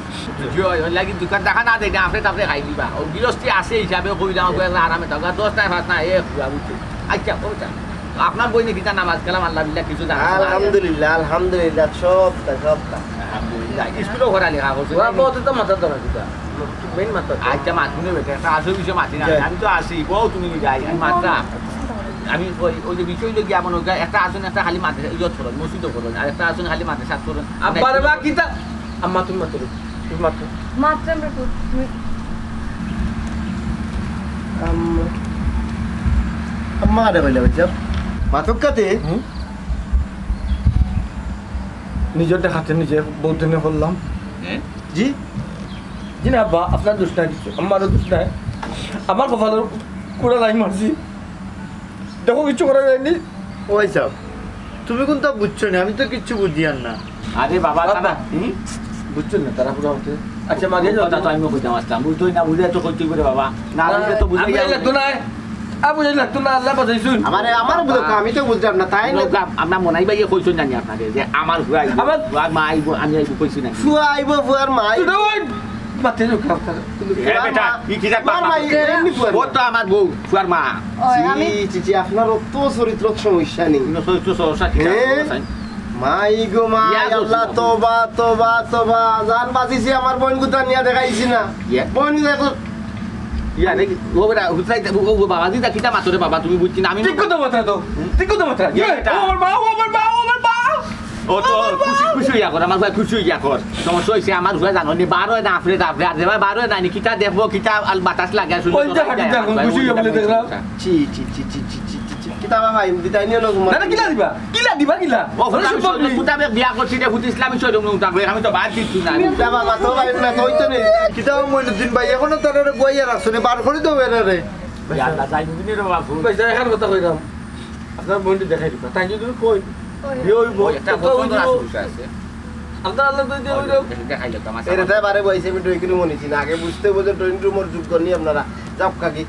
জি, ওই, ওই লাগি দোকান দেখা না দেয়, আপনি তাপরে খাই দিবা। ও গৃহস্থী আছে হিসাবে কইলাম, ওই আরামে থাকা, দশ টাকা পাঁচ না, এ পুরা বুঝছে। আচ্ছা, ওটা। আপনার বই নাকি তার নামাজ কালাম, আল্লাহ বিল্লাহ কিছু জানে না। আলহামদুলিল্লাহ, আলহামদুলিল্লাহ, সবটা, সবটা। আলহামদুলিল্লাহ। স্কুলও করা লেখা করছে। ওরা বহুত তো মাথা ধরা দিতা। মেইন মাথা। আচ্ছা, মাতবো না বেটা, একটা আসল বিষয় মাতি না। জি। আমি তো আসি, বউ তুমি যাই, আমি মাততাম। আমি ওই, ওই যে বিষয় হইলো গিয়া মনে হয় একটা আসন, একটা খালি মাদ্রাসা, ইয়ত করুন, মসজিদও করুন, আর একটা আসন খালি মাদ্রাসা করুন। আব্বারে বা কিতা? আম্মা, তুমি মাতো, তুমি মাতো। মাততাম রে পুত, তুমি আম্মা, আম্মা আরে কইলা ভাই সাহেব। মাতক কাতে? হুম? নিজের দেখাতে নিজে বহুত দিনে করলাম। হ্যাঁ? জি? জি না আব্বা, আপনার দোষ নাই কিছু, আমারও দোষ নাই। আমার কপালের কুড়া লাই মারছি, দেখো কিচ্ছু করা যায়নি। ও ভাই সাহেব, তুমি কোনটা বুঝছো না, আমি তো কিচ্ছু বুঝিয়ার না। আরে বাবা, বাবা। তারা, হুম? বুঝছইন না, তারা পুরা হতে। আচ্ছা, মারিয়া যাও। কথা তো আমিও কইতাম আসতাম। বুঝতোই না, বুঝলে তো কইতে করে বাবা। না, না, বুঝলে তো বুঝাই আমি যাবে। লাগতো না। আ, বুঝাই লাগতো না, আল্লাহ বাঁচাইছইন। আমারে, আমারে বুঝো, আমি তো বুঝলাম না, তাই না? আমরা মনাই ভাইয়ে কইছইন জানি আপনারে যে আমার ফুয়া আইবো, আমার ফুয়ার মা আইবো, আমি আইবো কইছি না। ফুয়া আইবো, ফুয়ার মা আইবো। ছোট বোন, বাচ্চা লোক, আপনার কিন্তু এ ফুয়ার বেটা, মা, কি, কি জাত ফুয়ার মা? এমনি ফুয়ার ও মা। তো আমার বউ, ফুয়ার মা। ওই, আমি ছি, ছি, ছি, আপনার অত চরিত্র সমস্যা নেই। কোনো চরিত্র সমস্যা কি হ্যাঁ? জানো, মাই গো মাই, ইয়া আল্লাহ, করছি না। তোবা, তোবা, তোবা। জান বাঁচিছি, আমার বোন গুতা নিয়া দেখাইছি না। ইয়া। বোন দেখো। ইয়া রে, ও বেটা, হুতরাই দে, ও, ও বাবা, দিদা, কিতা মাতরে বাবা, তুমি বুঝছি না, আমি ঠিক কথা মাতরা তো, ঠিক কথা মাতরা। ইয়া, এ, এটা। ও আমার মা, ও আমার মা, ও আমার মা। ও তো আমার মা। খুশি, খুশি হইয়া কর, আমার ভাই খুশি হইয়া কর। সমস্যা হইছে, আমার ভাই জানো নি, বারো না, আপনি, আপনি, আর ভাই বারো না, নি, কিতা দেখবো, কিতা আল বাতাস লাগে, শুনি ওই তো যে হাঁটি দেখো, খুশি হইয়া বলে দেখলাম। ছি, ছি, ছি। কিতা বাবা, এমনি তাই নিও না তোমার। না, না, কিলা দিবা? কিলা দিবা, কিলা? ও, আরে, ফুটা, শুদ্ধ ফুটা, নেই। ফুটা, বিয়া করছি রে, ফুটি ইসলামী শরীয়ত অনুযায়ী থাকবে, আমি তো বাদ দিচ্ছি না। কিতা বাবা, তো ভাই, না, তো ওই তো নেই। কিতা ও মইনুদ্দিন ভাই, এখনো তারারে বইয়া রাখছো নি, বার করে দাও এরারে। ইয়া আল্লাহ, যাই বুঝিনি রে বাবু। ভাই, যাই, এখন কথা কইলাম। আপনার বোনটি দেখাই দিবা। তাই যদি কই, ওই। বিয়ে হইব, ওই একটা তো পছন্দ ওই আছে, যে বিষয় আছে। আপনার আল্লাহ তো দিয়ে ওই হইল। দেখাই দিতাম, আচ্ছা। এরা তাই বারে বইছে, আমি তো এখানে মনে ছিল। আগে বুঝতে বলতে ড্রয়িং রুমের যোগ্য নেই আপনারা। যাও কাকি।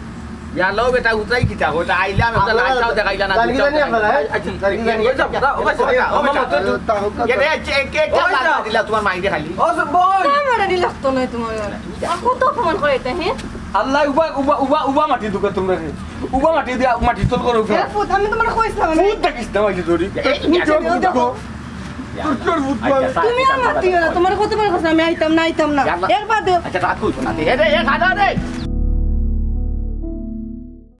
ইয়া লো বেটা, উতরাই কিতা? ওটা আইলাম, একটা আপনারা লাইটটাও দেখাইলা না, জানি দুইটাও জানি আপনারা, দেখাইলা না। হ্যাঁ? আচ্ছা, জানি জানি। ওই যাও, যাও, ওই যাও, ওই যাও, ওই যাও। ওই যাও। তা হোক, তা হোক। এটা, এটা, এটা ওই যাও। দিলা তোমার মাইরে খালি। ও, সব বই। না, মারা দিলে লাগতো নয় তোমার। আর কত অপমান করে এটা, হ্যাঁ? আল্লাহ, উবা, উবা, উবা, উবা মাটি দুকা তোমরা রে। উবা মাটি দিয়া, মাটি তল করো উবা। এ ফুত, আমি তোমার কইছিলাম, আমি ফুত দেখিস না, মাটি ধরি। এই, তুমি এই, চোখ এই, ফুট দেখো। কর। তোর চোখ ফুট কর। আচ্ছা, তুমি আর মাতিও না, তোমার কতবার কথা আমি আইতাম না, আইতাম না। ইয়াল্লা। এর বাদে আচ্ছা, রাগ কইছো না। এ রে, এ খাজা রে।